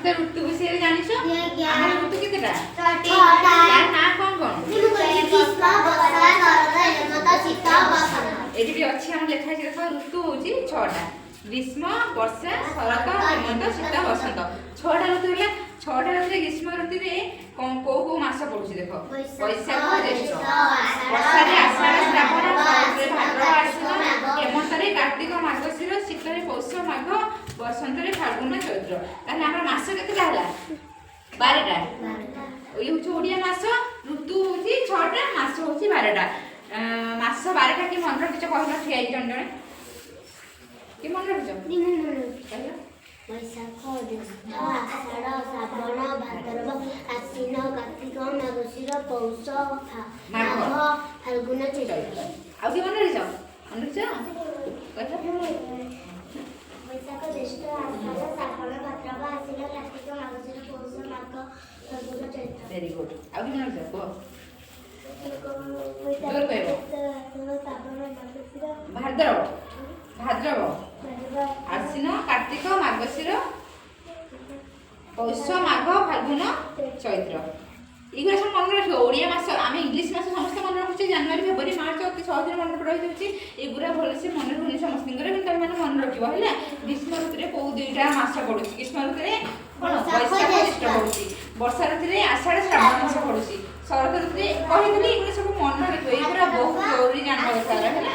ସମସ୍ତେ ଋତୁ ବିଷୟରେ ଜାଣିଛ। ଆଜ୍ଞା। ଆମର ଋତୁ କେତେଟା? ଛଅଟା। ତା ନାଁ କଣ କଣ? ଗ୍ରୀଷ୍ମ, ବର୍ଷା, ଶରତ, ହେମନ୍ତ, ଶୀତ, ବସନ୍ତ। ଏଠି ବି ଅଛି, ଆମର ଲେଖା ହେଇଛି, ଦେଖ। ଋତୁ ହଉଛି ଛଅଟା: ଗ୍ରୀଷ୍ମ, ବର୍ଷା, ଶରତ, ହେମନ୍ତ, ଶୀତ, ବସନ୍ତ। ଛଅଟା ଋତୁ ହେଲା। ଛଅଟା ଋତୁରେ ଗ୍ରୀଷ୍ମ ଋତୁରେ କଣ, କୋଉ କୋଉ ମାସ ପଡୁଛି ଦେଖ: ବୈଶାଖ, ଜ୍ୟେଷ୍ଠ। ବର୍ଷାରେ ଆଷାଢ଼, ଶ୍ରାବଣ। ଶରତରେ ଭାଦ୍ରବ, ଆଶ୍ୱିନ। ହେମନ୍ତରେ କାର୍ତ୍ତିକ, ମାର୍ଗଶିର। ଶୀତରେ ପୌଷ, ମାଘ। ବସନ୍ତରେ ଫାଲ୍ଗୁନ, ଚୈତ୍ର। ତାହେଲେ ଆମର ମାସ କେତେଟା ହେଲା? 12ଟା। ଇଏ ହଉଛି ଓଡ଼ିଆ ମାସ। ଋତୁ ହଉଛି ଛଅଟା, ମାସ ହଉଛି 12ଟା। ମାସ 12ଟା କି ମନେ ରଖିଛ, କହିଲ? ଠିଆ ହେଇକି ଜଣେ ଜଣେ କି ମନେ ରଖିଛ, କହିଲ। ବୈଶାଖ, ଜ୍ୟେଷ୍ଠ, ଆଷାଢ଼, ଶ୍ରାବଣ, ଭାଦ୍ରବ, ଆଶ୍ୱିନ, କାର୍ତ୍ତିକ, ମାର୍ଗଶିର, ପୌଷ, ମାଘ। ମାଘ, ଫାଲ୍ଗୁନ, ଚୈତ୍ର। ଆଉ କିଏ ମନେ ରଖିଛ? ମନେ ରଖିଛ, କହିଲ। ବୈଶାଖ, ଜ୍ୟେଷ୍ଠ, ଆଷାଢ଼, ଶ୍ରାବଣ, ଭାଦ୍ରବ, ଆଶ୍ୱିନ, କାର୍ତ୍ତିକ, ମାର୍ଗଶିର, ପୌଷ, ମାଘ, ଫାଲ୍ଗୁନ, ଚୈତ୍ର। Very good. ଆଉ କିଏ ମନେ ରଖିଛ, କୁହ। ଜୋର କହିବ। ଭାଦ୍ରବ, ଭାଦ୍ରବ, ଆଶ୍ୱିନ, କାର୍ତ୍ତିକ, ମାର୍ଗଶିର, ପୌଷ, ମାଘ, ଫାଲ୍ଗୁନ, ଚୈତ୍ର। ଏଇଗୁଡ଼ା ସବୁ ମନେ ରଖିବ, ଓଡ଼ିଆ ମାସ। ଆମେ ଇଂଲିଶ ମାସ ସମସ୍ତେ ମନେ ରଖୁଛେ, ଜାନୁଆରୀ, ଫେବୃଆରୀ, ମାର୍ଚ୍ଚ, ଅତି ସହଜରେ ମନେ ରହିଯାଉଛି। ଏଗୁଡ଼ା ଭଲସେ ମନେ ରହୁନି ସମସ୍ତଙ୍କର, କିନ୍ତୁ ତମେ ମାନେ ମନେ ରଖିବ, ହେଲା? ଗ୍ରୀଷ୍ମ ଋତୁରେ କୋଉ ଦୁଇଟା ମାସ ପଡୁଛି? ଗ୍ରୀଷ୍ମ ଋତୁରେ କଣ? ବୈଶାଖ, ବୈଶାଖ, ଜ୍ୟେଷ୍ଠ ଜ୍ୟେଷ୍ଠ। ପଡୁଛି। ବର୍ଷା ଋତୁରେ ଆଷାଢ଼, ଶ୍ରାବଣ ମାସ ପଡୁଛି। ଶରତ ଋତୁରେ କହିଥିଲି। ଏଗୁଡ଼ା ସବୁ ମନେ ରଖିବ, ଏଗୁଡ଼ା ବହୁତ ଜରୁରୀ ଜାଣିବା ଦରକାର, ହେଲା?